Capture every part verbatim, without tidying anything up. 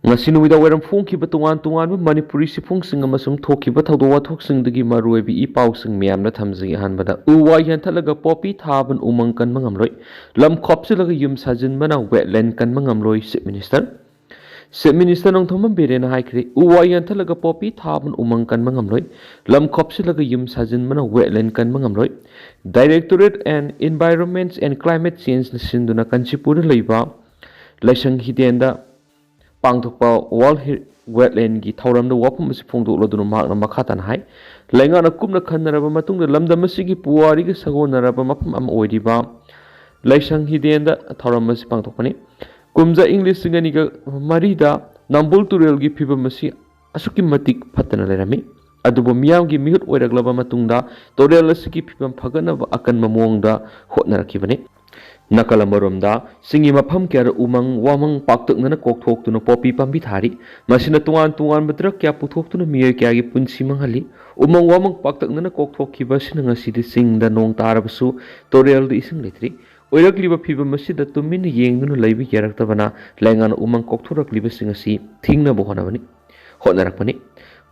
ꯉꯁꯤ ꯅꯨꯃꯤꯗꯥꯡ ꯋꯥꯏꯔꯝ ꯐꯣꯡꯈꯤꯕ ꯇꯣꯉꯥꯟ ꯇꯣꯉꯥꯟꯕ ꯃꯅꯤꯄꯨꯔꯤ ꯆꯦꯐꯣꯡꯁꯤꯡ ꯑꯃꯁꯨꯡ ꯊꯣꯛꯈꯤꯕ ꯊꯧꯗꯣꯛ ꯋꯥꯊꯣꯛꯁꯤꯡꯗꯒꯤ ꯃꯔꯨꯑꯣꯏꯕ ꯏ ꯄꯥꯎꯁꯤꯡ ꯃꯌꯥꯝꯅ ꯊꯝꯖꯒꯦ꯫ ꯑꯍꯥꯟꯕꯗ, ꯎ ꯋꯥ ꯌꯥꯟꯊꯠꯂꯒ ꯄꯣꯄꯤ ꯊꯥꯕꯅ ꯎꯃꯪ ꯀꯟꯕ ꯉꯝꯂꯣꯏ, ꯂꯝ ꯈꯣꯞꯆꯤꯜꯂꯒ ꯌꯨꯝ ꯁꯥꯖꯤꯟꯕꯅ wetland ꯀꯟꯕ ꯉꯝꯂꯣꯏ, Chief Minister꯫ Chief Minister Nongthombam ꯕꯤꯔꯦꯟꯅ ꯍꯥꯏꯈ꯭ꯔꯦ, ꯎ ꯋꯥ ꯌꯥꯟꯊꯠꯂꯒ ꯄꯣꯄꯤ ꯊꯥꯕꯅ ꯎꯃꯪ ꯀꯟꯕ ꯉꯝꯂꯣꯏ, ꯂꯝ ꯈꯣꯞꯆꯤꯜꯂꯒ ꯌꯨꯝ ꯁꯥꯖꯤꯟꯕꯅ wetland ꯀꯟꯕ ꯉꯝꯂꯣꯏ꯫ Directorate and Environment and Climate Changeꯅ ꯁꯤꯟꯗꯨꯅ ꯀꯥꯟꯆꯤꯄꯨꯔꯗ ꯂꯩꯕ ꯂꯥꯏꯁꯪ ꯍꯤꯗꯦꯟꯗ ꯄꯥꯡꯊꯣꯛꯄ World Wetlandꯒꯤ ꯊꯧꯔꯝꯗ ꯋꯥꯐꯝ ꯑꯁꯤ ꯐꯣꯡꯗꯣꯛꯂꯗꯨꯅ ꯃꯍꯥꯛꯅ ꯃꯈꯥ ꯇꯥꯅ ꯍꯥꯏ, ꯂꯩꯉꯥꯛꯅ ꯀꯨꯞꯅ ꯈꯟꯅꯔꯕ ꯃꯇꯨꯡꯗ ꯂꯝꯗꯝ ꯑꯁꯤꯒꯤ ꯄꯨꯋꯥꯔꯤꯒ ꯁꯥꯒꯣꯟꯅꯔꯕ ꯃꯐꯝ ꯑꯃ ꯑꯣꯏꯔꯤꯕ ꯂꯥꯏꯁꯪ ꯍꯤꯗꯦꯟꯗ ꯊꯧꯔꯝ ꯑꯁꯤ ꯄꯥꯡꯊꯣꯛꯄꯅꯤ꯫ ꯀꯨꯝꯖꯥ ꯏꯪ ꯂꯤꯁꯤꯡ ꯑꯅꯤꯒ ꯃꯔꯤꯗ ꯅꯝꯕꯨꯜ ꯇꯨꯔꯦꯜꯒꯤ ꯐꯤꯕꯝ ꯑꯁꯤ ꯑꯁꯨꯛꯀꯤ ꯃꯇꯤꯛ ꯐꯠꯇꯅ ꯂꯩꯔꯝꯃꯤ꯫ ꯑꯗꯨꯕꯨ ꯃꯤꯌꯥꯝꯒꯤ ꯃꯤꯍꯨꯠ ꯑꯣꯏꯔꯛꯂꯕ ꯃꯇꯨꯡꯗ ꯇꯨꯔꯦꯜ ꯑꯁꯤꯒꯤ ꯐꯤꯕꯝ ꯐꯒꯠꯅꯕ ꯑꯀꯟꯕ ꯃꯑꯣꯡꯗ ꯍꯣꯠꯅꯔꯛꯈꯤꯕꯅꯤ꯫ ꯅꯥꯀꯜ ꯑꯃꯔꯣꯝꯗ, ꯆꯤꯡꯒꯤ ꯃꯐꯝ ꯀꯌꯥꯗ ꯎꯃꯪ ꯋꯥꯃꯪ ꯄꯥꯛꯇꯛꯅꯅ ꯀꯣꯛꯊꯣꯛꯇꯨꯅ ꯄꯣꯄꯤ ꯄꯥꯝꯕꯤ ꯊꯥꯔꯤ꯫ ꯃꯁꯤꯅ ꯇꯣꯉꯥꯟ ꯇꯣꯉꯥꯟꯕ ꯗ꯭ꯔꯒ ꯀꯌꯥ ꯄꯨꯊꯣꯛꯇꯨꯅ ꯃꯤꯑꯣꯏ ꯀꯌꯥꯒꯤ ꯄꯨꯟꯁꯤ ꯃꯥꯡꯍꯜꯂꯤ꯫ ꯎꯃꯪ ꯋꯥꯃꯪ ꯄꯥꯛꯇꯛꯅꯅ ꯀꯣꯛꯊꯣꯛꯈꯤꯕ ꯑꯁꯤꯅ ꯉꯁꯤꯗꯤ ꯆꯤꯡꯗ ꯅꯣꯡ ꯇꯥꯔꯕꯁꯨ ꯇꯨꯔꯦꯜꯗ ꯏꯁꯤꯡ ꯂꯩꯇ꯭ꯔꯤ꯫ ꯑꯣꯏꯔꯛꯂꯤꯕ ꯐꯤꯕꯝ ꯑꯁꯤꯗ ꯇꯨꯃꯤꯟꯅ ꯌꯦꯡꯗꯨꯅ ꯂꯩꯕ ꯌꯥꯔꯛꯇꯕꯅ ꯂꯩꯉꯥꯛꯅ ꯎꯃꯪ ꯀꯣꯛꯊꯣꯔꯛꯂꯤꯕꯁꯤꯡ ꯑꯁꯤ ꯊꯤꯡꯅꯕ ꯍꯣꯠꯅꯕꯅꯤ, ꯍꯣꯠꯅꯔꯛꯄꯅꯤ꯫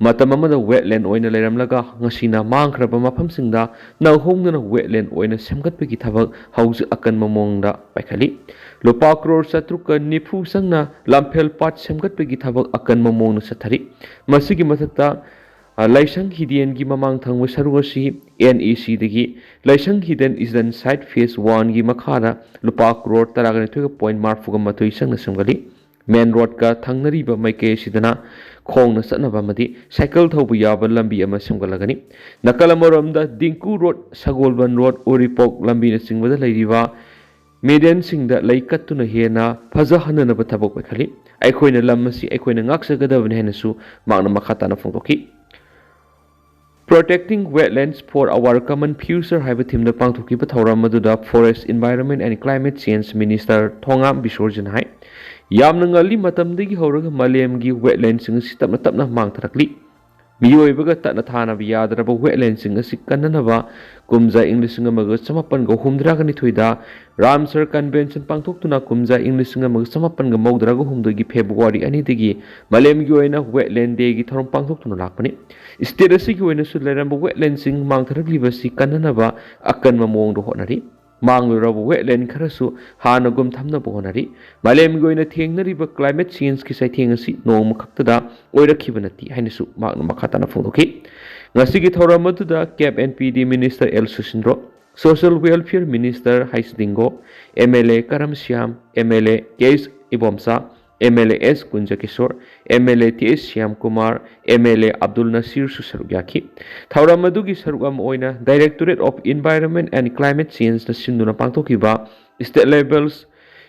ꯃꯇꯝ ꯑꯃꯗ wetland ꯑꯣꯏꯅ ꯂꯩꯔꯝꯂꯒ ꯉꯁꯤꯅ ꯃꯥꯡꯈ꯭ꯔꯕ ꯃꯐꯝꯁꯤꯡꯗ ꯅꯧꯍꯧꯅꯅ wetland ꯑꯣꯏꯅ ꯁꯦꯝꯒꯠꯄꯒꯤ ꯊꯕꯛ ꯍꯧꯖꯤꯛ ꯑꯀꯟꯕ ꯃꯑꯣꯡꯗ ꯄꯥꯏꯈꯠꯂꯤ꯫ ꯂꯨꯄꯥ ꯀ꯭ꯔꯣꯔ ꯆꯥꯇ꯭ꯔꯨꯛꯀ ꯅꯤꯐꯨ ꯆꯪꯅ ꯂꯝꯐꯦꯜ ꯄꯥꯠ ꯁꯦꯝꯒꯠꯄꯒꯤ ꯊꯕꯛ ꯑꯀꯟꯕ ꯃꯑꯣꯡꯗ ꯆꯠꯊꯔꯤ꯫ ꯃꯁꯤꯒꯤ ꯃꯊꯛꯇ, ꯑ, ꯂꯥꯏꯁꯪ ꯍꯤꯗꯦꯟꯒꯤ ꯃꯃꯥꯡ ꯊꯪꯕ ꯁꯔꯨꯛ ꯑꯁꯤ NECꯗꯒꯤ ꯂꯥꯏꯁꯪ ꯍꯤꯗꯦꯟ Eastern Side Phase Oneꯒꯤ ꯃꯈꯥꯗ ꯂꯨꯄꯥ ꯀ꯭ꯔꯣꯔ ꯇꯔꯥꯒ ꯅꯤꯊꯣꯏꯒ ꯄꯣꯏꯟ ꯃꯔꯤꯐꯨꯒ ꯃꯥꯊꯣꯏ ꯆꯪꯅ ꯁꯦꯝꯒꯠꯂꯤ꯫ Main roadꯀ ꯊꯪꯅꯔꯤꯕ ꯃꯥꯏꯀꯩ ꯑꯁꯤꯗꯅ ꯈꯣꯡꯅ ꯆꯠꯅꯕ ꯑꯃꯗꯤ ꯁꯥꯏꯀꯜ ꯊꯧꯕ ꯌꯥꯕ ꯂꯝꯕꯤ ꯑꯃ ꯁꯦꯝꯒꯠꯂꯒꯅꯤ꯫ ꯅꯥꯀꯜ ꯑꯃꯔꯣꯝꯗ ꯗꯤꯡꯀꯨ road, ꯁꯒꯣꯜꯕꯟ road, ꯎꯔꯤꯄꯣꯛ ꯂꯝꯕꯤꯅꯆꯤꯡꯕꯗ ꯂꯩꯔꯤꯕ medianꯁꯤꯡꯗ ꯂꯩ ꯀꯠꯇꯨꯅ ꯍꯦꯟꯅ ꯐꯖꯍꯟꯅꯅꯕ ꯊꯕꯛ ꯄꯥꯏꯈꯠꯂꯤ꯫ ꯑꯩꯈꯣꯏꯅ ꯂꯝ ꯑꯁꯤ ꯑꯩꯈꯣꯏꯅ ꯉꯥꯛꯆꯒꯗꯕꯅꯤ ꯍꯥꯏꯅꯁꯨ ꯃꯍꯥꯛꯅ ꯃꯈꯥ ꯇꯥꯅ ꯐꯣꯡꯗꯣꯛꯈꯤ꯫ Protecting Wetlands for Our Common Future ꯍꯥꯏꯕ themeꯗ ꯄꯥꯡꯊꯣꯛꯈꯤꯕ ꯊꯧꯔꯝ ꯑꯗꯨꯗ Forest, Environment and Climate Change Minister ꯊꯣꯉꯥꯝ ꯕꯤꯁꯣꯔꯖꯤꯅ ꯍꯥꯏ, ꯌꯥꯝꯅ ꯉꯜꯂꯤ ꯃꯇꯝꯗꯒꯤ ꯍꯧꯔꯒ ꯃꯥꯂꯦꯝꯒꯤ wetlandꯁꯤꯡ ꯑꯁꯤ ꯇꯞꯅ ꯇꯞꯅ ꯃꯥꯡꯊꯔꯛꯂꯤ꯫ ꯃꯤꯑꯣꯏꯕꯒ ꯇꯠꯅ ꯊꯥꯅꯕ ꯌꯥꯗ꯭ꯔꯕ ꯋꯦꯠꯂꯦꯟꯁꯤꯡ ꯑꯁꯤ ꯀꯟꯅꯅꯕ ꯀꯨꯝꯖꯥ ꯏꯪ ꯂꯤꯁꯤꯡ ꯑꯃꯒ ꯆꯃꯥꯄꯟꯒ ꯍꯨꯝꯗ꯭ꯔꯥꯒ ꯅꯤꯊꯣꯏꯗ ꯔꯥꯝꯁꯔ ꯀꯟꯚꯦꯟꯁꯟ ꯄꯥꯡꯊꯣꯛꯇꯨꯅ ꯀꯨꯝꯖꯥ ꯏꯪ ꯂꯤꯁꯤꯡ ꯑꯃꯒ ꯆꯃꯥꯄꯟꯒ ꯃꯧꯗ꯭ꯔꯥꯒ ꯍꯨꯝꯗꯣꯏꯒꯤ ꯐꯦꯕ꯭ꯔꯨꯋꯥꯔꯤ ꯑꯅꯤꯗꯒꯤ ꯃꯥꯂꯦꯝꯒꯤ ꯑꯣꯏꯅ ꯋꯦꯠꯂꯦꯟ ꯗꯦꯒꯤ ꯊꯧꯔꯝ ꯄꯥꯡꯊꯣꯛꯇꯨꯅ ꯂꯥꯛꯄꯅꯤ꯫ ꯁ꯭ꯇꯦꯠ ꯑꯁꯤꯒꯤ ꯑꯣꯏꯅꯁꯨ ꯂꯩꯔꯝꯕ ꯋꯦꯠꯂꯦꯟꯁꯤꯡ ꯃꯥꯡꯊꯔꯛꯂꯤꯕ ꯑꯁꯤ ꯀꯟꯅꯅꯕ ꯑꯀꯟꯕ ꯃꯑꯣꯡꯗ ꯍꯣꯠꯅꯔꯤ꯫ ꯃꯥꯡꯂꯨꯔꯕ ꯋꯦꯠꯂꯦꯟ ꯈꯔꯁꯨ ꯍꯥꯟꯅꯒꯨꯝ ꯊꯝꯅꯕ ꯍꯣꯠꯅꯔꯤ꯫ ꯃꯥꯂꯦꯝꯒꯤ ꯑꯣꯏꯅ ꯊꯦꯡꯅꯔꯤꯕ ꯀ꯭ꯂꯥꯏꯃꯦꯠ ꯆꯦꯟꯖꯀꯤ ꯆꯩꯊꯦꯡ ꯑꯁꯤ ꯅꯣꯡꯃ ꯈꯛꯇꯗ ꯑꯣꯏꯔꯛꯈꯤꯕ ꯅꯠꯇꯦ ꯍꯥꯏꯅꯁꯨ ꯃꯍꯥꯛꯅ ꯃꯈꯥ ꯇꯥꯅ ꯐꯣꯡꯗꯣꯛꯈꯤ꯫ ꯉꯁꯤꯒꯤ ꯊꯧꯔꯝ ꯑꯗꯨꯗ CAF and P D minister L Susindro, social welfare minister ꯍꯩꯁ Dingo, M L A Karam Shyam, M L A K S Ibomcha, M L A S Kunjakishor, M L A T S Shyam Kumar, M L A Abdul ꯅꯁꯤꯔꯁꯨ ꯁꯔꯨꯛ ꯌꯥꯈꯤ꯫ ꯊꯧꯔꯝ ꯑꯗꯨꯒꯤ ꯁꯔꯨꯛ ꯑꯃ ꯑꯣꯏꯅ Directorate of Environment and Climate Changeꯅ ꯁꯤꯟꯗꯨꯅ ꯄꯥꯡꯊꯣꯛꯈꯤꯕ State Level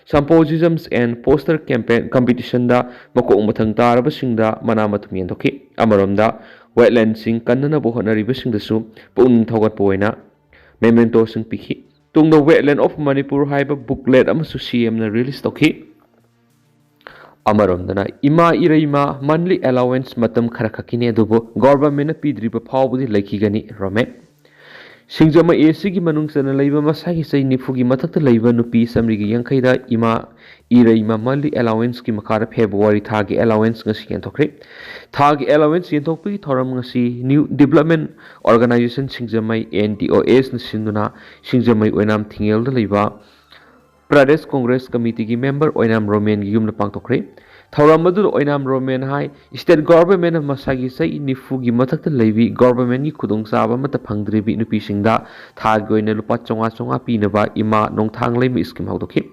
Symposiums and Poster Campaign Competitionꯗ ꯃꯀꯣꯛ ꯃꯊꯪ ꯇꯥꯔꯕꯁꯤꯡꯗ ꯃꯅꯥ ꯃꯊꯨꯝ ꯌꯦꯟꯊꯣꯛꯈꯤ꯫ ꯑꯃꯔꯣꯝꯗ, ꯋꯦꯠꯂꯦꯟꯁꯤꯡ ꯀꯟꯅꯅꯕ ꯍꯣꯠꯅꯔꯤꯕꯁꯤꯡꯗꯁꯨ ꯄꯨꯛꯅꯤꯡ ꯊꯧꯒꯠꯄ ꯑꯣꯏꯅ mementoꯁꯤꯡ ꯄꯤꯈꯤ꯫ ꯇꯨꯡꯗ Wetland of Manipur ꯍꯥꯏꯕ booklet ꯑꯃꯁꯨ ꯁꯤ ꯑꯦꯝꯅ release ꯇꯧꯈꯤ꯫ ꯑꯃꯔꯣꯝꯗꯅ, ꯏꯃꯥ ꯏꯔꯩꯃ monthly allowance ꯃꯇꯝ ꯈꯔ ꯈꯛꯀꯤꯅꯤ, ꯑꯗꯨꯕꯨ governmentꯅ ꯄꯤꯗ꯭ꯔꯤꯕ ꯐꯥꯎꯕꯗꯤ ꯂꯩꯈꯤꯒꯅꯤ, ꯔꯣꯃꯦ꯫ ꯁꯤꯡꯖꯃꯩ ꯑꯦ ꯁꯤꯒꯤ ꯃꯅꯨꯡ ꯆꯟꯅ ꯂꯩꯕ ꯃꯁꯥꯒꯤ ꯆꯍꯤ ꯅꯤꯐꯨꯒꯤ ꯃꯊꯛꯇ ꯂꯩꯕ ꯅꯨꯄꯤ ꯆꯥꯃꯔꯤꯒ ꯌꯥꯡꯈꯩꯗ ꯏꯃꯥ ꯏꯔꯩꯃ monthly allowanceꯀꯤ ꯃꯈꯥꯗ ꯐꯦꯕ꯭ꯔꯨꯋꯥꯔꯤ ꯊꯥꯒꯤ allowance ꯉꯁꯤ ꯌꯦꯟꯊꯣꯛꯈ꯭ꯔꯦ꯫ ꯊꯥꯒꯤ allowance ꯌꯦꯟꯊꯣꯛꯄꯒꯤ ꯊꯧꯔꯝ ꯉꯁꯤ New Development Organisation ꯁꯤꯡꯖꯃꯩ, N D O Sꯅ ꯁꯤꯟꯗꯨꯅ ꯁꯤꯡꯖꯃꯩ ꯑꯣꯏꯅꯥꯝ ꯊꯤꯡꯉꯦꯜꯗ ꯂꯩꯕ ꯄ꯭ꯔꯗꯦꯁ ꯀꯣꯡꯒ꯭ꯔꯦꯁ ꯀꯃꯤꯇꯤꯒꯤ member ꯑꯣꯏꯅꯥꯝ ꯔꯣꯃꯦꯟꯒꯤ ꯌꯨꯝꯗ ꯄꯥꯡꯊꯣꯛꯈ꯭ꯔꯦ꯫ ꯊꯧꯔꯝ ꯑꯗꯨꯗ ꯑꯣꯏꯅꯥꯝ ꯔꯣꯃꯦꯟ ꯍꯥꯏ, state governmentꯅ ꯃꯁꯥꯒꯤ ꯆꯍꯤ ꯅꯤꯐꯨꯒꯤ ꯃꯊꯛꯇ ꯂꯩꯕꯤ governmentꯀꯤ ꯈꯨꯗꯣꯡꯆꯥꯕ ꯑꯃꯠꯇ ꯐꯪꯗ꯭ꯔꯤꯕꯤ ꯅꯨꯄꯤꯁꯤꯡꯗ ꯊꯥꯒꯤ ꯑꯣꯏꯅ ꯂꯨꯄꯥ ꯆꯥꯝꯃꯉꯥ ꯆꯥꯝꯃꯉꯥ ꯄꯤꯅꯕ ꯏꯃꯥ ꯅꯣꯡꯊꯥꯡꯂꯩꯃ scheme ꯍꯧꯗꯣꯛꯈꯤ꯫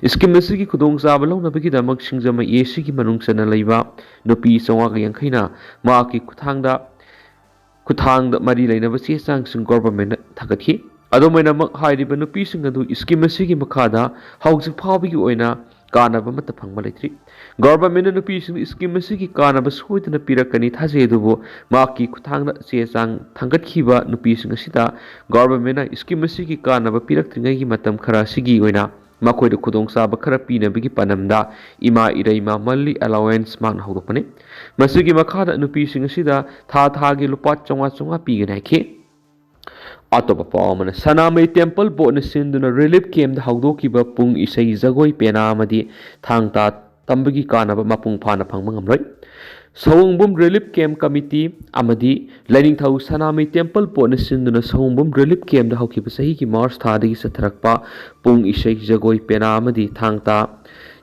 Scheme ꯑꯁꯤꯒꯤ ꯈꯨꯗꯣꯡꯆꯥꯕ ꯂꯧꯅꯕꯒꯤꯗꯃꯛ ꯁꯤꯡꯖꯃꯩ ꯑꯦ ꯁꯤꯒꯤ ꯃꯅꯨꯡ ꯆꯟꯅ ꯂꯩꯕ ꯅꯨꯄꯤ ꯆꯥꯝꯃꯉꯥꯒ ꯌꯥꯡꯈꯩꯅ ꯃꯍꯥꯛꯀꯤ ꯈꯨꯠꯊꯥꯡꯗ ꯈꯨꯠꯊꯥꯡꯗ ꯃꯔꯤ ꯂꯩꯅꯕ ꯆꯦ ꯆꯥꯡꯁꯤꯡ governmentꯅ ꯊꯥꯡꯒꯠꯈꯤ꯫ ꯑꯗꯨꯝ ꯑꯣꯏꯅꯃꯛ, ꯍꯥꯏꯔꯤꯕ ꯅꯨꯄꯤꯁꯤꯡ ꯑꯗꯨ scheme ꯑꯁꯤꯒꯤ ꯃꯈꯥꯗ ꯍꯧꯖꯤꯛ ꯐꯥꯎꯕꯒꯤ ꯑꯣꯏꯅ ꯀꯥꯟꯅꯕ ꯑꯃꯠꯇ ꯐꯪꯕ ꯂꯩꯇ꯭ꯔꯤ꯫ Governmentꯅ ꯅꯨꯄꯤꯁꯤꯡꯗ scheme ꯑꯁꯤꯒꯤ ꯀꯥꯟꯅꯕ ꯁꯣꯏꯗꯅ ꯄꯤꯔꯛꯀꯅꯤ ꯊꯥꯖꯩ, ꯑꯗꯨꯕꯨ ꯃꯍꯥꯛꯀꯤ ꯈꯨꯠꯊꯥꯡꯗ ꯆꯦ ꯆꯥꯡ ꯊꯥꯡꯒꯠꯈꯤꯕ ꯅꯨꯄꯤꯁꯤꯡ ꯑꯁꯤꯗ governmentꯅ scheme ꯑꯁꯤꯒꯤ ꯀꯥꯟꯅꯕ ꯄꯤꯔꯛꯇ꯭ꯔꯤꯉꯩꯒꯤ ꯃꯇꯝ ꯈꯔ ꯑꯁꯤꯒꯤ ꯑꯣꯏꯅ ꯃꯈꯣꯏꯗ ꯈꯨꯗꯣꯡꯆꯥꯕ ꯈꯔ ꯄꯤꯅꯕꯒꯤ ꯄꯥꯟꯗꯝꯗ ꯏꯃꯥ ꯏꯔꯩꯃ monthly allowance ꯃꯍꯥꯛꯅ ꯍꯧꯗꯣꯛꯄꯅꯤ꯫ ꯃꯁꯤꯒꯤ ꯃꯈꯥꯗ ꯅꯨꯄꯤꯁꯤꯡ ꯑꯁꯤꯗ ꯊꯥ ꯊꯥꯒꯤ ꯂꯨꯄꯥ ꯆꯥꯝꯃꯉꯥ ꯆꯥꯝꯃꯉꯥ ꯄꯤꯒꯅꯤ ꯍꯥꯏꯈꯤ꯫ ꯑꯇꯣꯞꯄ ꯄꯥꯎ ꯑꯃꯅ, ꯁꯅꯥꯃꯍꯤ ꯇꯦꯝꯄꯜ ꯕꯣꯔꯗꯅ ꯁꯤꯟꯗꯨꯅ ꯔꯤꯂꯤꯐ ꯀꯦꯝꯞꯇ ꯍꯧꯗꯣꯛꯈꯤꯕ ꯄꯨꯡ ꯏꯁꯩ ꯖꯒꯣꯏ ꯄꯦꯅꯥ ꯑꯃꯗꯤ ꯊꯥꯡ ꯇꯥ ꯇꯝꯕꯒꯤ ꯀꯥꯟꯅꯕ ꯃꯄꯨꯡ ꯐꯥꯅ ꯐꯪꯕ ꯉꯝꯂꯣꯏ꯫ ꯁꯑꯣꯡꯕꯨꯝ ꯔꯤꯂꯤꯐ ꯀꯦꯝꯞ ꯀꯃꯤꯇꯤ ꯑꯃꯗꯤ ꯂꯥꯏꯅꯤꯡꯊꯧ ꯁꯅꯥꯃꯍꯤ ꯇꯦꯝꯄꯜ ꯕꯣꯔꯗꯅ ꯁꯤꯟꯗꯨꯅ ꯁꯑꯣꯡꯕꯨꯝ ꯔꯤꯂꯤꯐ ꯀꯦꯝꯞꯇ ꯍꯧꯈꯤꯕ ꯆꯍꯤꯒꯤ ꯃꯥꯔꯆ ꯊꯥꯗꯒꯤ ꯆꯠꯊꯔꯛꯄ ꯄꯨꯡ ꯏꯁꯩ ꯖꯒꯣꯏ ꯄꯦꯅꯥ ꯑꯃꯗꯤ ꯊꯥꯡ ꯇꯥ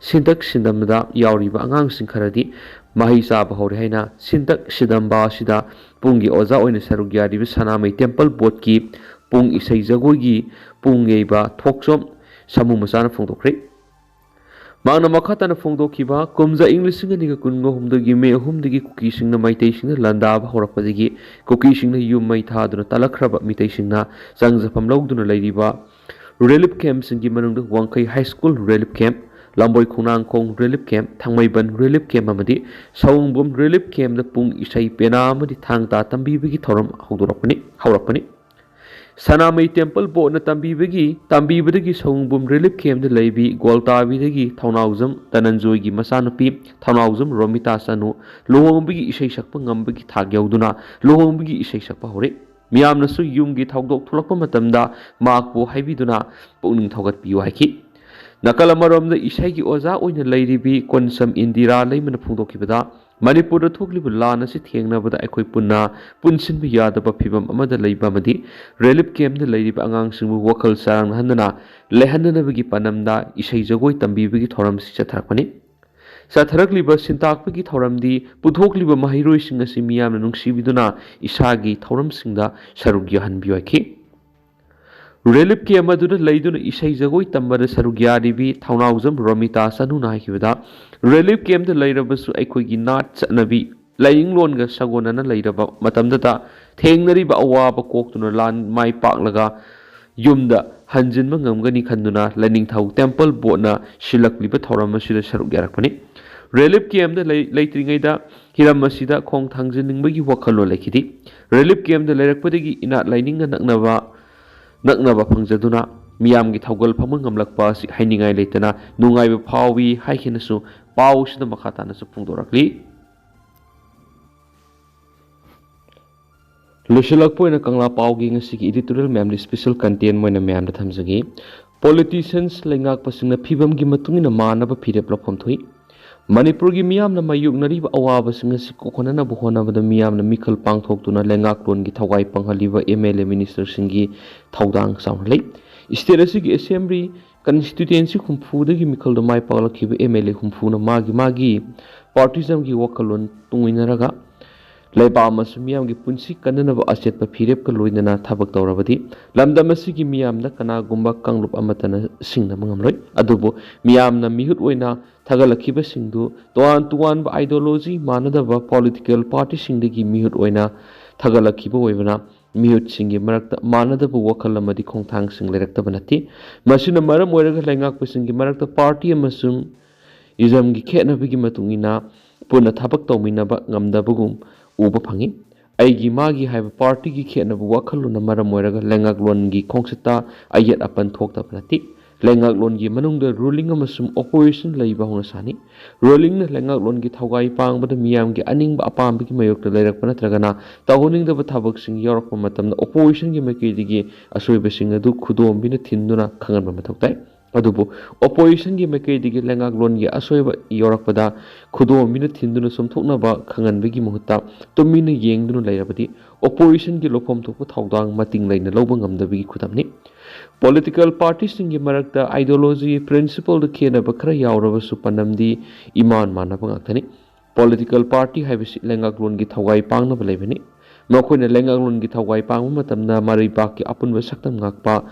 ꯁꯤꯟꯇꯛ ꯁꯤꯟꯗꯝꯕꯗ ꯌꯥꯎꯔꯤꯕ ꯑꯉꯥꯡꯁꯤꯡ ꯈꯔꯗꯤ ꯃꯍꯩ ꯆꯥꯕ ꯍꯧꯔꯦ ꯍꯥꯏꯅ ꯁꯤꯟꯇꯛ ꯁꯤꯟꯗꯝꯕ ꯑꯁꯤꯗ ꯄꯨꯡꯒꯤ ꯑꯣꯖꯥ ꯑꯣꯏꯅ ꯁꯔꯨꯛ ꯌꯥꯔꯤꯕ ꯁꯅꯥꯃꯍꯤ ꯇꯦꯝꯄꯜ ꯕꯣꯔꯗꯀꯤ ꯄꯨꯡ ꯏꯁꯩ ꯖꯒꯣꯏꯒꯤ ꯄꯨꯡ ꯌꯩꯕ ꯊꯣꯛꯆꯣꯝ ꯁꯥꯃꯨ ꯃꯆꯥꯅ ꯐꯣꯡꯗꯣꯛꯈ꯭ꯔꯦ꯫ ꯃꯍꯥꯛꯅ ꯃꯈꯥ ꯇꯥꯅ ꯐꯣꯡꯗꯣꯛꯈꯤꯕ, ꯀꯨꯝꯖꯥ ꯏꯪ ꯂꯤꯁꯤꯡ ꯑꯅꯤꯒ ꯀꯨꯟꯒ ꯍꯨꯝꯗꯣꯏꯒꯤ ꯃꯦ ꯑꯍꯨꯝꯗꯒꯤ ꯀꯨꯀꯤꯁꯤꯡꯅ ꯃꯩꯇꯩꯁꯤꯡꯗ ꯂꯥꯟꯗꯥꯕ ꯍꯧꯔꯛꯄꯗꯒꯤ ꯀꯨꯀꯤꯁꯤꯡꯅ ꯌꯨꯝ ꯃꯩ ꯊꯥꯗꯨꯅ ꯇꯥꯜꯂꯛꯈ꯭ꯔꯕ ꯃꯤꯇꯩꯁꯤꯡꯅ ꯆꯪꯖꯐꯝ ꯂꯧꯗꯨꯅ ꯂꯩꯔꯤꯕ ꯔꯤꯂꯤꯐ ꯀꯦꯝꯞꯁꯤꯡꯒꯤ ꯃꯅꯨꯡꯗ ꯋꯥꯡꯈꯩ high school relief camp, Lamboi Khongnangkhong relief camp, Thangmeiband relief camp ꯑꯃꯗꯤ ꯁꯑꯣꯡꯕꯨꯝ ꯔꯤꯂꯤꯐ ꯀꯦꯝꯞꯇ ꯄꯨꯡ ꯏꯁꯩ ꯄꯦꯅꯥ ꯑꯃꯗꯤ ꯊꯥꯡ ꯇꯥ ꯇꯝꯕꯤꯕꯒꯤ ꯊꯧꯔꯝ ꯍꯧꯗꯣꯔꯛꯄꯅꯤ, ꯍꯧꯔꯛꯄꯅꯤ꯫ ꯁꯅꯥꯃꯍꯤ ꯇꯦꯝꯄꯜ ꯕꯣꯔꯗꯅ ꯇꯝꯕꯤꯕꯒꯤ, ꯇꯝꯕꯤꯕꯗꯒꯤ ꯁꯑꯣꯡꯕꯨꯝ ꯔꯤꯂꯤꯐ ꯀꯦꯝꯞꯇ ꯂꯩꯕꯤ ꯒꯣꯜꯇꯥꯕꯤꯗꯒꯤ ꯊꯧꯅꯥꯎꯖꯝ ꯗꯅꯟꯖꯣꯏꯒꯤ ꯃꯆꯥꯅꯨꯄꯤ ꯊꯧꯅꯥꯎꯖꯝ ꯔꯣꯃꯤꯇꯥ ꯆꯅꯨ ꯂꯨꯍꯣꯡꯕꯒꯤ ꯏꯁꯩ ꯁꯛꯄ ꯉꯝꯕꯒꯤ ꯊꯥꯛ ꯌꯧꯗꯨꯅ ꯂꯨꯍꯣꯡꯕꯒꯤ ꯏꯁꯩ ꯁꯛꯄ ꯍꯧꯔꯛꯏ꯫ ꯃꯤꯌꯥꯝꯅꯁꯨ ꯌꯨꯝꯒꯤ ꯊꯧꯗꯣꯛ ꯊꯣꯛꯂꯛꯄ ꯃꯇꯝꯗ ꯃꯍꯥꯛꯄꯨ ꯍꯥꯏꯕꯤꯗꯨꯅ ꯄꯨꯛꯅꯤꯡ ꯊꯧꯒꯠꯄꯤꯌꯨ ꯍꯥꯏꯈꯤ꯫ ꯅꯥꯀꯜ ꯑꯃꯔꯣꯝꯗ ꯏꯁꯩꯒꯤ ꯑꯣꯖꯥ ꯑꯣꯏꯅ ꯂꯩꯔꯤꯕꯤ ꯀꯣꯟꯁꯝ ꯏꯟꯗꯤꯔꯥ ꯂꯩꯃꯅ ꯐꯣꯡꯗꯣꯛꯈꯤꯕꯗ, ꯃꯅꯤꯄꯨꯔꯗ ꯊꯣꯛꯂꯤꯕ ꯂꯥꯟ ꯑꯁꯤ ꯊꯦꯡꯅꯕꯗ ꯑꯩꯈꯣꯏ ꯄꯨꯟꯅ ꯄꯨꯟꯁꯤꯟꯕ ꯌꯥꯗꯕ ꯐꯤꯕꯝ ꯑꯃꯗ ꯂꯩꯕ ꯑꯃꯗꯤ ꯔꯤꯂꯤꯐ ꯀꯦꯝꯞꯇ ꯂꯩꯔꯤꯕ ꯑꯉꯥꯡꯁꯤꯡꯕꯨ ꯋꯥꯈꯜ ꯆꯔꯥꯡꯅꯍꯟꯗꯅ ꯂꯩꯍꯟꯅꯅꯕꯒꯤ ꯄꯥꯟꯗꯝꯗ ꯏꯁꯩ ꯖꯒꯣꯏ ꯇꯝꯕꯤꯕꯒꯤ ꯊꯧꯔꯝ ꯑꯁꯤ ꯆꯠꯊꯔꯛꯄꯅꯤ꯫ ꯆꯠꯊꯔꯛꯂꯤꯕ ꯁꯤꯟꯇꯥꯛꯄꯒꯤ ꯊꯧꯔꯝꯗꯤ ꯄꯨꯊꯣꯛꯂꯤꯕ ꯃꯍꯩꯔꯣꯏꯁꯤꯡ ꯑꯁꯤ ꯃꯤꯌꯥꯝꯅ ꯅꯨꯡꯁꯤꯕꯤꯗꯨꯅ ꯏꯁꯥꯒꯤ ꯊꯧꯔꯝꯁꯤꯡꯗ ꯁꯔꯨꯛ ꯌꯥꯍꯟꯕꯤꯌꯨ ꯍꯥꯏꯈꯤ꯫ ꯔꯤꯂꯤꯐ ꯀꯦꯝꯞ ꯑꯗꯨꯗ ꯂꯩꯗꯨꯅ ꯏꯁꯩ ꯖꯒꯣꯏ ꯇꯝꯕꯗ ꯁꯔꯨꯛ ꯌꯥꯔꯤꯕꯤ ꯊꯧꯅꯥꯎꯖꯝ ꯔꯣꯃꯤꯇꯥ ꯆꯅꯨꯅ ꯍꯥꯏꯈꯤꯕꯗ, ꯔꯤꯂꯤꯐ ꯀꯦꯝꯞꯇ ꯂꯩꯔꯕꯁꯨ ꯑꯩꯈꯣꯏꯒꯤ ꯅꯥꯠ ꯆꯠꯅꯕꯤ ꯂꯥꯏꯅꯤꯡꯂꯣꯟꯒ ꯁꯥꯒꯣꯟꯅꯅ ꯂꯩꯔꯕ ꯃꯇꯝꯗꯇ ꯊꯦꯡꯅꯔꯤꯕ ꯑꯋꯥꯕ ꯀꯣꯛꯇꯨꯅ ꯂꯥꯟ ꯃꯥꯏ ꯄꯥꯛꯂꯒ ꯌꯨꯝꯗ ꯍꯟꯖꯤꯟꯕ ꯉꯝꯒꯅꯤ ꯈꯟꯗꯨꯅ ꯂꯥꯏꯅꯤꯡꯊꯧ ꯇꯦꯝꯄꯜ ꯕꯣꯔꯗꯅ ꯁꯤꯜꯂꯛꯂꯤꯕ ꯊꯧꯔꯝ ꯑꯁꯤꯗ ꯁꯔꯨꯛ ꯌꯥꯔꯛꯄꯅꯤ꯫ ꯔꯤꯂꯤꯐ ꯀꯦꯝꯞꯇ ꯂꯩ-, ꯂꯩꯇ꯭ꯔꯤꯉꯩꯗ ꯍꯤꯔꯝ ꯑꯁꯤꯗ ꯈꯣꯡ ꯊꯥꯡꯖꯤꯟꯅꯤꯡꯕꯒꯤ ꯋꯥꯈꯜꯂꯣꯟ ꯂꯩꯈꯤꯗꯦ꯫ ꯔꯤꯂꯤꯐ ꯀꯦꯝꯞꯇ ꯂꯩꯔꯛꯄꯗꯒꯤ ꯏꯅꯥꯠ ꯂꯥꯏꯅꯤꯡꯒ ꯅꯛꯅꯕ, ꯅꯛꯅꯕ ꯐꯪꯖꯗꯨꯅ ꯃꯤꯌꯥꯝꯒꯤ ꯊꯧꯒꯜ ꯐꯪꯕ ꯉꯝꯂꯛꯄ ꯑꯁꯤ ꯍꯥꯏꯅꯤꯡꯉꯥꯏ ꯂꯩꯇꯅ ꯅꯨꯡꯉꯥꯏꯕ ꯐꯥꯎꯏ ꯍꯥꯏꯈꯤꯅꯁꯨ ꯄꯥꯎꯁꯤꯗ ꯃꯈꯥ ꯇꯥꯅꯁꯨ ꯐꯣꯡꯗꯣꯔꯛꯂꯤ꯫ ꯂꯣꯏꯁꯤꯜꯂꯛꯄ ꯑꯣꯏꯅ ꯀꯪꯂꯥ ꯄꯥꯎꯒꯤ ꯉꯁꯤꯒꯤ editorial ꯃꯌꯥꯝꯗꯤ special content ꯑꯣꯏꯅ ꯃꯌꯥꯝꯗ ꯊꯝꯖꯒꯦ꯫ Politicians ꯂꯩꯉꯥꯛꯄꯁꯤꯡꯅ ꯐꯤꯕꯝꯒꯤ ꯃꯇꯨꯡ ꯏꯟꯅ ꯃꯥꯟꯅꯕ ꯐꯤꯔꯦꯞ ꯂꯧꯐꯝ ꯊꯣꯛꯏ꯫ ꯃꯅꯤꯄꯨꯔꯒꯤ ꯃꯤꯌꯥꯝꯅ ꯃꯥꯌꯣꯛꯅꯔꯤꯕ ꯑꯋꯥꯕꯁꯤꯡ ꯑꯁꯤ ꯀꯣꯛꯍꯟꯅꯅꯕ ꯍꯣꯠꯅꯕꯗ ꯃꯤꯌꯥꯝꯅ ꯃꯤꯈꯜ ꯄꯥꯡꯊꯣꯛꯇꯨꯅ ꯂꯩꯉꯥꯛꯂꯣꯟꯒꯤ ꯊꯋꯥꯏ ꯄꯥꯡꯍꯜꯂꯤꯕ M L A ministerꯁꯤꯡꯒꯤ ꯊꯧꯗꯥꯡ ꯆꯥꯎꯅ ꯂꯩ꯫ State ꯑꯁꯤꯒꯤ assembly constituency ꯍꯨꯝꯐꯨꯗꯒꯤ ꯃꯤꯈꯜꯗ my ꯄꯥꯛꯂꯛꯈꯤꯕ M L A ꯍꯨꯝꯐꯨꯅ ꯃꯥꯒꯤ ꯃꯥꯒꯤ partyismꯒꯤ ꯋꯥꯈꯜꯂꯣꯟ ꯇꯨꯡꯏꯟꯅꯔꯒ ꯂꯩꯕꯥꯛ ꯑꯃꯁꯨꯡ ꯃꯤꯌꯥꯝꯒꯤ ꯄꯨꯟꯁꯤ ꯀꯟꯅꯅꯕ ꯑꯆꯦꯠꯄ ꯐꯤꯔꯦꯞꯀ ꯂꯣꯏꯅꯅ ꯊꯕꯛ ꯇꯧꯔꯕꯗꯤ ꯂꯝꯗꯝ ꯑꯁꯤꯒꯤ ꯃꯤꯌꯥꯝꯗ ꯀꯅꯥꯒꯨꯝꯕ ꯀꯥꯡꯂꯨꯞ ꯑꯃꯠꯇꯅ ꯁꯤꯡꯅꯕ ꯉꯝꯂꯣꯏ꯫ ꯑꯗꯨꯕꯨ ꯃꯤꯌꯥꯝꯅ ꯃꯤꯍꯨꯠ ꯑꯣꯏꯅ ꯊꯥꯒꯠꯂꯛꯈꯤꯕꯁꯤꯡꯗꯨ ꯇꯣꯉꯥꯟ ꯇꯣꯉꯥꯟꯕ ideology ꯃꯥꯟꯅꯗꯕ political partyꯁꯤꯡꯗꯒꯤ ꯃꯤꯍꯨꯠ ꯑꯣꯏꯅ ꯊꯥꯒꯠꯂꯛꯈꯤꯕ ꯑꯣꯏꯕꯅ ꯃꯤꯍꯨꯠꯁꯤꯡꯒꯤ ꯃꯔꯛꯇ ꯃꯥꯟꯅꯗꯕ ꯋꯥꯈꯜ ꯑꯃꯗꯤ ꯈꯣꯡꯊꯥꯡꯁꯤꯡ ꯂꯩꯔꯛꯇꯕ ꯅꯠꯇꯦ꯫ ꯃꯁꯤꯅ ꯃꯔꯝ ꯑꯣꯏꯔꯒ ꯂꯩꯉꯥꯛꯄꯁꯤꯡꯒꯤ ꯃꯔꯛꯇ party ꯑꯃꯁꯨꯡ ismꯒꯤ ꯈꯦꯠꯅꯕꯒꯤ ꯃꯇꯨꯡ ꯏꯟꯅ ꯄꯨꯟꯅ ꯊꯕꯛ ꯇꯧꯃꯤꯟꯅꯕ ꯉꯝꯗꯕꯒꯨꯝ ꯎꯕ ꯐꯪꯏ꯫ ꯑꯩꯒꯤ ꯃꯥꯒꯤ ꯍꯥꯏꯕ partyꯒꯤ ꯈꯦꯠꯅꯕ ꯋꯥꯈꯜꯂꯣꯟꯅ ꯃꯔꯝ ꯑꯣꯏꯔꯒ ꯂꯩꯉꯥꯛꯂꯣꯟꯒꯤ ꯈꯣꯡꯆꯠꯇ ꯑꯌꯦꯠ ꯑꯄꯟ ꯊꯣꯛꯇꯕ ꯅꯠꯇꯦ꯫ ꯂꯩꯉꯥꯛꯂꯣꯟꯒꯤ ꯃꯅꯨꯡꯗ ruling ꯑꯃꯁꯨꯡ opposition ꯂꯩꯕ ꯍꯧꯅꯁꯥꯅꯤ꯫ Rulingꯅ ꯂꯩꯉꯥꯛꯂꯣꯟꯒꯤ ꯊꯧꯒꯥꯏ ꯄꯥꯡꯕꯗ ꯃꯤꯌꯥꯝꯒꯤ ꯑꯅꯤꯡꯕ ꯑꯄꯥꯝꯕꯒꯤ ꯃꯥꯌꯣꯛꯇ ꯂꯩꯔꯛꯄ ꯅꯠꯇ꯭ꯔꯒꯅ ꯇꯧꯍꯟꯅꯤꯡꯗꯕ ꯊꯕꯛꯁꯤꯡ ꯌꯥꯎꯔꯛꯄ ꯃꯇꯝꯗ oppositionꯒꯤ ꯃꯥꯏꯀꯩꯗꯒꯤ ꯑꯁꯣꯏꯕꯁꯤꯡ ꯑꯗꯨ ꯈꯨꯗꯣꯝꯕꯤꯅ ꯊꯤꯟꯗꯨꯅ ꯈꯪꯍꯟꯕ ꯃꯊꯧ ꯇꯥꯏ꯫ ꯑꯗꯨꯕꯨ oppositionꯒꯤ ꯃꯥꯏꯀꯩꯗꯒꯤ ꯂꯩꯉꯥꯛꯂꯣꯟꯒꯤ ꯑꯁꯣꯏꯕ ꯌꯥꯎꯔꯛꯄꯗ ꯈꯨꯗꯣꯝꯕꯤꯅ ꯊꯤꯟꯗꯨꯅ ꯆꯨꯝꯊꯣꯛꯅꯕ ꯈꯪꯍꯟꯕꯒꯤ ꯃꯍꯨꯠꯇ ꯇꯨꯃꯤꯟꯅ ꯌꯦꯡꯗꯨꯅ ꯂꯩꯔꯕꯗꯤ oppositionꯒꯤ ꯂꯧꯐꯝ ꯊꯣꯛꯄ ꯊꯧꯗꯥꯡ ꯃꯇꯤꯡ ꯂꯩꯅ ꯂꯧꯕ ꯉꯝꯗꯕꯒꯤ ꯈꯨꯗꯝꯅꯤ꯫ Political partyꯁꯤꯡꯒꯤ ꯃꯔꯛꯇ ideology, principleꯗ ꯈꯦꯠꯅꯕ ꯈꯔ ꯌꯥꯎꯔꯕꯁꯨ ꯄꯥꯟꯗꯝꯗꯤ ꯏꯃꯥꯟ ꯃꯥꯟꯅꯕ ꯉꯥꯛꯇꯅꯤ꯫ Political party ꯍꯥꯏꯕꯁꯤ ꯂꯩꯉꯥꯛꯂꯣꯟꯒꯤ ꯊꯧꯒꯥꯏ ꯄꯥꯡꯅꯕ ꯂꯩꯕꯅꯤ꯫ ꯃꯈꯣꯏꯅ ꯂꯩꯉꯥꯛꯂꯣꯟꯒꯤ ꯊꯧꯒꯥꯏ ꯄꯥꯡꯕ ꯃꯇꯝꯗ ꯃꯔꯩꯕꯥꯛꯀꯤ ꯑꯄꯨꯟꯕ ꯁꯛꯇꯝ ꯉꯥꯛꯄ,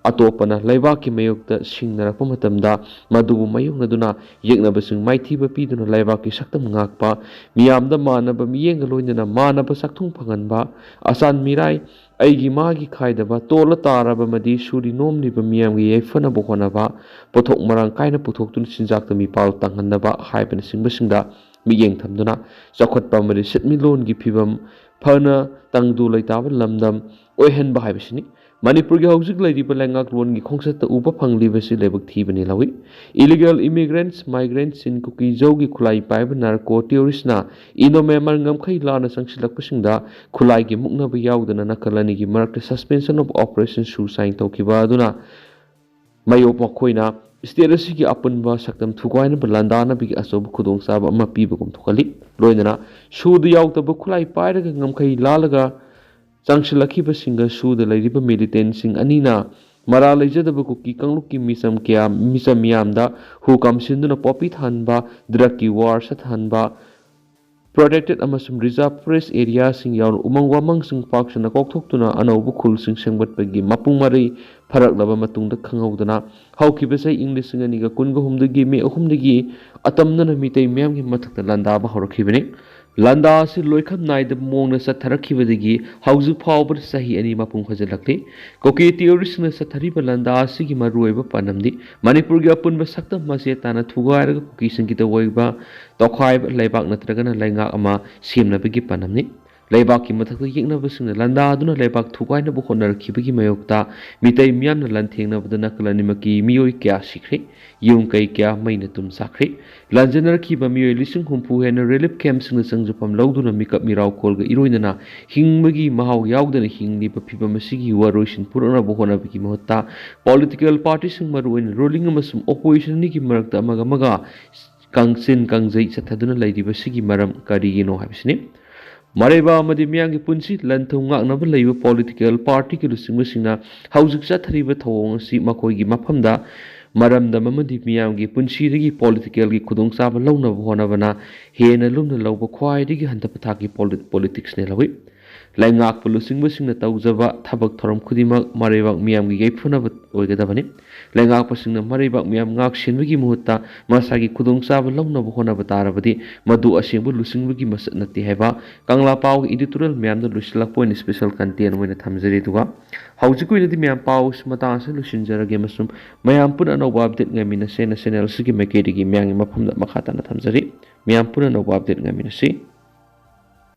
ꯑꯇꯣꯞꯄꯅ ꯂꯩꯕꯥꯛꯀꯤ ꯃꯥꯌꯣꯛꯇ ꯁꯤꯡꯅꯔꯛꯄ ꯃꯇꯝꯗ ꯃꯗꯨꯕꯨ ꯃꯥꯌꯣꯛꯅꯗꯨꯅ ꯌꯦꯛꯅꯕꯁꯤꯡ ꯃꯥꯏꯊꯤꯕ ꯄꯤꯗꯨꯅ ꯂꯩꯕꯥꯛꯀꯤ ꯁꯛꯇꯝ ꯉꯥꯛꯄ, ꯃꯤꯌꯥꯝꯗ ꯃꯥꯟꯅꯕ ꯃꯤꯠꯌꯦꯡꯒ ꯂꯣꯏꯅꯅ ꯃꯥꯟꯅꯕ ꯆꯥꯛꯊꯨꯡ ꯐꯪꯍꯟꯕ, ꯑꯆꯥꯟ ꯃꯤꯔꯥꯏ, ꯑꯩꯒꯤ ꯃꯥꯒꯤ ꯈꯥꯏꯗꯕ, ꯇꯣꯜꯂ ꯇꯥꯔꯕ ꯑꯃꯗꯤ ꯁꯨꯔꯤ ꯅꯣꯝꯂꯤꯕ ꯃꯤꯌꯥꯝꯒꯤ ꯌꯥꯏꯐꯅꯕ ꯍꯣꯠꯅꯕ, ꯄꯣꯠꯊꯣꯛ ꯃꯔꯥꯡ ꯀꯥꯏꯅ ꯄꯨꯊꯣꯛꯇꯨꯅ ꯆꯤꯟꯖꯥꯛꯇ ꯃꯤꯄꯥꯜ ꯇꯥꯡꯍꯟꯅꯕ ꯍꯥꯏꯕꯅꯆꯤꯡꯕꯁꯤꯡꯗ ꯃꯤꯠꯌꯦꯡ ꯊꯝꯗꯨꯅ ꯆꯥꯎꯈꯠꯄ ꯑꯃꯗꯤ ꯁꯦꯟꯃꯤꯠꯂꯣꯟꯒꯤ ꯐꯤꯕꯝ ꯐꯅ ꯇꯪꯗꯨ ꯂꯩꯇꯥꯕ ꯂꯝꯗꯝ ꯑꯣꯏꯍꯟꯕ ꯍꯥꯏꯕꯁꯤꯅꯤ꯫ ꯃꯅꯤꯄꯨꯔꯒꯤ ꯍꯧꯖꯤꯛ ꯂꯩꯔꯤꯕ ꯂꯩꯉꯥꯛꯂꯣꯟꯒꯤ ꯈꯣꯡꯆꯠꯇ ꯎꯕ ꯐꯪꯂꯤꯕꯁꯤ ꯂꯥꯏꯕꯛ ꯊꯤꯕꯅꯤ ꯂꯧꯏ꯫ Illegal immigrants, migrants in ꯀꯨꯀꯤꯖꯧꯒꯤ ꯈꯨꯠꯂꯥꯏ ꯄꯥꯏꯕ narco terroristꯅ Indo Myanmar ꯉꯝꯈꯩ ꯂꯥꯟꯅ ꯆꯪꯁꯤꯜꯂꯛꯄꯁꯤꯡꯗ ꯈꯨꯠꯂꯥꯏꯒꯤ ꯃꯨꯛꯅꯕ ꯌꯥꯎꯗꯅ ꯅꯥꯀꯜ ꯑꯅꯤꯒꯤ ꯃꯔꯛꯇ suspension of operation ꯁꯨ sign ꯇꯧꯈꯤꯕ ꯑꯗꯨꯅ ꯃꯌꯣꯛ ꯃꯈꯣꯏꯅ state ꯑꯁꯤꯒꯤ ꯑꯄꯨꯟꯕ ꯁꯛꯇꯝ ꯊꯨꯒꯥꯏꯅꯕ ꯂꯥꯟꯗꯥꯅꯕꯒꯤ ꯑꯆꯧꯕ ꯈꯨꯗꯣꯡꯆꯥꯕ ꯑꯃ ꯄꯤꯕꯒꯨꯝ ꯊꯣꯛꯍꯜꯂꯤ꯫ ꯂꯣꯏꯅꯅ ꯁꯨꯗ ꯌꯥꯎꯗꯕ ꯈꯨꯠꯂꯥꯏ ꯄꯥꯏꯔꯒ ꯉꯝꯈꯩ ꯂꯥꯜꯂꯒ ꯆꯪꯁꯤꯜꯂꯛꯈꯤꯕꯁꯤꯡꯒ ꯁꯨꯗ ꯂꯩꯔꯤꯕ militantꯁꯤꯡ ꯑꯅꯤꯅ ꯃꯔꯥꯜ ꯂꯩꯖꯗꯕ ꯀꯨꯀꯤ ꯀꯥꯡꯂꯨꯞꯀꯤ ꯃꯤꯆꯝ ꯀꯌꯥ, ꯃꯤꯆꯝ ꯃꯤꯌꯥꯝꯗ ꯍꯨ ꯀꯥꯝꯁꯤꯟꯗꯨꯅ poppy ꯊꯥꯍꯟꯕ, drugꯀꯤ war ꯁꯥꯊꯍꯟꯕ, protected ꯑꯃꯁꯨꯡ reserve forest areaꯁꯤꯡ ꯌꯥꯎꯅ ꯎꯃꯪ ꯋꯥꯃꯪꯁꯤꯡ ꯄꯥꯛ ꯁꯟꯅ ꯀꯣꯛꯊꯣꯛꯇꯨꯅ ꯑꯅꯧꯕ ꯈꯨꯜꯁꯤꯡ ꯁꯦꯝꯒꯠꯄꯒꯤ ꯃꯄꯨꯡ ꯃꯔꯩ ꯐꯔꯛꯂꯕ ꯃꯇꯨꯡꯗ ꯈꯪꯍꯧꯗꯅ ꯍꯧꯈꯤꯕ ꯆꯍꯤ ꯏꯪ ꯂꯤꯁꯤꯡ ꯑꯅꯤꯒ ꯀꯨꯟꯒ ꯍꯨꯝꯗꯒꯤ ꯃꯦ ꯑꯍꯨꯝꯗꯒꯤ ꯑꯇꯝꯅꯅ ꯃꯤꯇꯩ ꯃꯤꯌꯥꯝꯒꯤ ꯃꯊꯛꯇ ꯂꯥꯟꯗꯥꯕ ꯍꯧꯔꯛꯈꯤꯕꯅꯤ꯫ ꯂꯥꯟꯗꯥ ꯑꯁꯤ ꯂꯣꯏꯈꯝ ꯅꯥꯏꯗꯕ ꯃꯑꯣꯡꯗ ꯆꯠꯊꯔꯛꯈꯤꯕꯗꯒꯤ ꯍꯧꯖꯤꯛ ꯐꯥꯎꯕꯗ ꯆꯍꯤ ꯑꯅꯤ ꯃꯄꯨꯡ ꯐꯥꯖꯤꯜꯂꯛꯂꯤ꯫ ꯀꯨꯀꯤ terroristꯅ ꯆꯠꯊꯔꯤꯕ ꯂꯥꯟꯗꯥ ꯑꯁꯤꯒꯤ ꯃꯔꯨꯑꯣꯏꯕ ꯄꯥꯟꯗꯝꯗꯤ ꯃꯅꯤꯄꯨꯔꯒꯤ ꯑꯄꯨꯟꯕ ꯁꯛꯇꯝ ꯃꯆꯦꯠ ꯇꯥꯅ ꯊꯨꯒꯥꯏꯔꯒ ꯀꯨꯀꯤꯁꯤꯡꯒꯤ ꯇꯧꯑꯣꯏꯕ ꯇꯣꯈꯥꯏꯕ ꯂꯩꯕꯥꯛ ꯅꯠꯇ꯭ꯔꯒꯅ ꯂꯩꯉꯥꯛ ꯑꯃ ꯁꯦꯝꯅꯕꯒꯤ ꯄꯥꯟꯗꯝꯅꯤ꯫ ꯂꯩꯕꯥꯛꯀꯤ ꯃꯊꯛꯇ ꯌꯦꯛꯅꯕꯁꯤꯡꯅ ꯂꯥꯟꯗꯥꯗꯨꯅ ꯂꯩꯕꯥꯛ ꯊꯨꯒꯥꯏꯅꯕ ꯍꯣꯠꯅꯔꯛꯈꯤꯕꯒꯤ ꯃꯥꯌꯣꯛꯇ ꯃꯤꯇꯩ ꯃꯤꯌꯥꯝꯅ ꯂꯥꯟꯊꯦꯡꯅꯕꯗ ꯅꯥꯀꯜ ꯑꯅꯤꯃꯛꯀꯤ ꯃꯤꯑꯣꯏ ꯀꯌꯥ ꯁꯤꯈ꯭ꯔꯦ꯫ ꯌꯨꯝ ꯀꯩ ꯀꯌꯥ ꯃꯩꯅ ꯇꯨꯝ ꯆꯥꯈ꯭ꯔꯦ꯫ ꯂꯥꯟꯖꯦꯟꯅꯔꯛꯈꯤꯕ ꯃꯤꯑꯣꯏ ꯂꯤꯁꯤꯡ ꯍꯨꯝꯐꯨ ꯍꯦꯟꯅ relief campꯁꯤꯡꯗ ꯆꯪꯖꯐꯝ ꯂꯧꯗꯨꯅ ꯃꯤꯀꯞ ꯃꯤꯔꯥꯎꯈꯣꯜꯒ ꯏꯔꯣꯏꯅꯅ ꯍꯤꯡꯕꯒꯤ ꯃꯍꯥꯎ ꯌꯥꯎꯗꯅ ꯍꯤꯡꯂꯤꯕ ꯐꯤꯕꯝ ꯑꯁꯤꯒꯤ ꯋꯥꯔꯣꯏꯁꯤꯟ ꯄꯨꯔꯛꯅꯕ ꯍꯣꯠꯅꯕꯒꯤ ꯃꯍꯨꯠꯇ political partyꯁꯤꯡ, ꯃꯔꯨꯑꯣꯏꯅ ruling ꯑꯃꯁꯨꯡ opposition ꯑꯅꯤꯒꯤ ꯃꯔꯛꯇ ꯑꯃꯒ ꯑꯃꯒ ꯀꯥꯡꯆꯦꯟ ꯀꯥꯡꯖꯩ ꯆꯠꯊꯗꯨꯅ ꯂꯩꯔꯤꯕꯁꯤꯒꯤ ꯃꯔꯝ ꯀꯔꯤꯒꯤꯅꯣ ꯍꯥꯏꯕꯁꯤꯅꯤ꯫ ꯃꯔꯩꯕꯥꯛ ꯑꯃꯗꯤ ꯃꯤꯌꯥꯝꯒꯤ ꯄꯨꯟꯁꯤ ꯂꯟ ꯊꯨꯝ ꯉꯥꯛꯅꯕ ꯂꯩꯕ political partyꯒꯤ ꯂꯨꯆꯤꯡꯕꯁꯤꯡꯅ ꯍꯧꯖꯤꯛ ꯆꯠꯊꯔꯤꯕ ꯊꯧꯑꯣꯡ ꯑꯁꯤ ꯃꯈꯣꯏꯒꯤ ꯃꯐꯝꯗ ꯃꯔꯝꯗꯝ ꯑꯃꯗꯤ ꯃꯤꯌꯥꯝꯒꯤ ꯄꯨꯟꯁꯤꯗꯒꯤ politicalꯒꯤ ꯈꯨꯗꯣꯡꯆꯥꯕ ꯂꯧꯅꯕ ꯍꯣꯠꯅꯕꯅ ꯍꯦꯟꯅ ꯂꯨꯝꯅ ꯂꯧꯕ ꯈ꯭ꯋꯥꯏꯗꯒꯤ ꯍꯟꯊꯕ ꯊꯥꯛꯀꯤ polit-, politicsꯅꯤ ꯂꯧꯏ꯫ ꯂꯩꯉꯥꯛꯄ ꯂꯨꯆꯤꯡꯕꯁꯤꯡꯅ ꯇꯧꯖꯕ ꯊꯕꯛ ꯊꯧꯔꯝ ꯈꯨꯗꯤꯡꯃꯛ ꯃꯔꯩꯕꯥꯛ ꯃꯤꯌꯥꯝꯒꯤ ꯌꯥꯏꯐꯅꯕ ꯑꯣꯏꯒꯗꯕꯅꯤ꯫ ꯂꯩꯉꯥꯛꯄꯁꯤꯡꯅ ꯃꯔꯩꯕꯥꯛ ꯃꯤꯌꯥꯝ ꯉꯥꯛ ꯁꯦꯟꯕꯒꯤ ꯃꯍꯨꯠꯇ ꯃꯁꯥꯒꯤ ꯈꯨꯗꯣꯡꯆꯥꯕ ꯂꯧꯅꯕ ꯍꯣꯠꯅꯕ ꯇꯥꯔꯕꯗꯤ ꯃꯗꯨ ꯑꯁꯦꯡꯕ ꯂꯨꯆꯤꯡꯕꯒꯤ ꯃꯁꯛ ꯅꯠꯇꯦ ꯍꯥꯏꯕ ꯀꯪꯂꯥ ꯄꯥꯎꯒꯤ editorial ꯃꯌꯥꯝꯗ ꯂꯣꯏꯁꯤꯜꯂꯛꯄ ꯑꯣꯏꯅ special content ꯑꯣꯏꯅ ꯊꯝꯖꯔꯤ꯫ ꯑꯗꯨꯒ ꯍꯧꯖꯤꯛꯀꯤ ꯑꯣꯏꯅꯗꯤ ꯃꯌꯥꯝ ꯄꯥꯎꯁꯤ ꯃꯇꯥꯡ ꯑꯁꯤꯗ ꯂꯣꯏꯁꯤꯟꯖꯔꯒꯦ ꯑꯃꯁꯨꯡ ꯃꯌꯥꯝ ꯄꯨꯟꯅ ꯑꯅꯧꯕ update ꯉꯥꯏꯃꯤꯟꯅꯁꯦꯅ channel ꯑꯁꯤꯒꯤ ꯃꯥꯏꯀꯩꯗꯒꯤ ꯃꯌꯥꯝꯒꯤ ꯃꯐꯝꯗ ꯃꯈꯥ ꯇꯥꯅ ꯊꯝꯖꯔꯤ꯫ ꯃꯌꯥꯝ ꯄꯨꯟꯅ ꯑꯅꯧꯕ update ꯉꯥꯏꯃꯤꯟꯅꯁꯤ꯫